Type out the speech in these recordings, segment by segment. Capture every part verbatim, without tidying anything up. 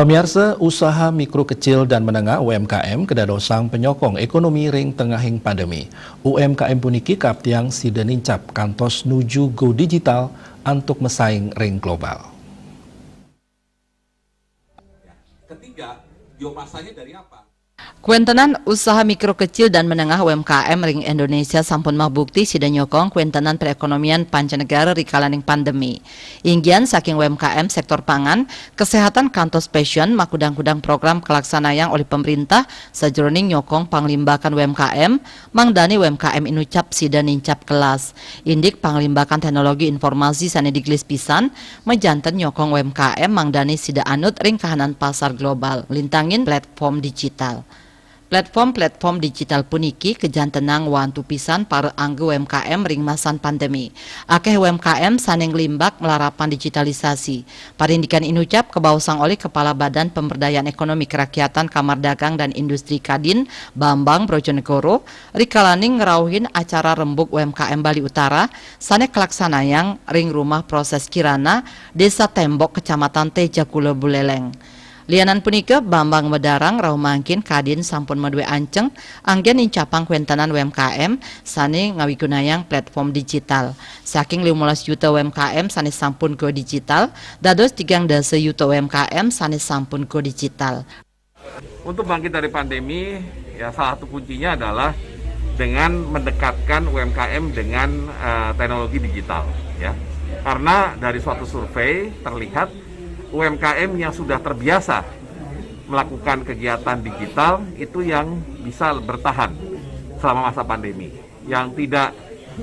Pamiarsa, usaha mikro kecil dan menengah, U M K M, kadadosang panyokong ekonomi ring tengahing pandemi. U M K M puniki kaaptiang sida nincap kantos nuju go digital antuk masaing ring global. Ketiga, biomasanya dari apa? Kuentenan usaha mikro kecil dan menengah, U M K M, ring Indonesia sampun mabukti sida nyokong kuentenan perekonomian pancanegara rikalaning pandemi. Inggian saking U M K M sektor pangan, kesehatan kantos fashion makudang-kudang program kalaksanayang olih pemerintah sajeroning nyokong panglimbakan U M K M, mangdane U M K M inucap sida nincap kelas. Indik panglimbakan teknologi informasi sane digelis pisan, majanten nyokong U M K M mangdane sida anut ring kahanan pasar global, nglintangin platform digital. Platform-platform digital puniki kajantenang wantu pisan para angga U M K M ring masan pandemi. Akeh U M K M sane nglimbak malarapan digitalisasi. Parindikan inucap kabaosang olih Kepala Badan Pemberdayaan Ekonomi Kerakyatan Kamar Dagang dan Industri Kadin, Bambang Brojonegoro, rikalaning ngrauhin acara rembug U M K M Bali Utara sane kalaksanayang ring Rumah Proses Kirana, Desa Tembok, Kecamatan Tejakula, Buleleng. Lianan punika, Bambang madarang rauh mangkin Kadin sampun madue anceng anggen nincapang kuentenan U M K M sane ngawigunayang platform digital. Saking limolas juta U M K M sane sampun go digital, dados tigang dasa juta U M K M sane sampun go digital. Untuk bangkit dari pandemi, ya, salah satu kuncinya adalah dengan mendekatkan U M K M dengan uh, teknologi digital, ya. Karena dari suatu survei terlihat U M K M yang sudah terbiasa melakukan kegiatan digital itu yang bisa bertahan selama masa pandemi. Yang tidak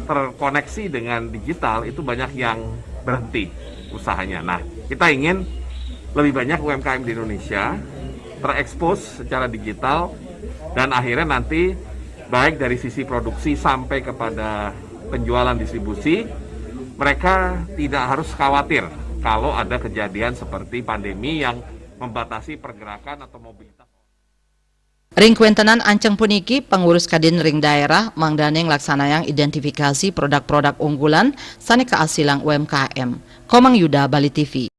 terkoneksi dengan digital itu banyak yang berhenti usahanya. Nah, kita ingin lebih banyak U M K M di Indonesia terekspos secara digital dan akhirnya nanti baik dari sisi produksi sampai kepada penjualan distribusi, mereka tidak harus khawatir kalau ada kejadian seperti pandemi yang membatasi pergerakan atau mobilitas. Ring kuentenan anceng puniki, pangurus Kadin ring daerah mangdane nglaksanayang identifikasi produk-produk unggulan sane kaasilang U M K M. Komang Yuda, Bali T V.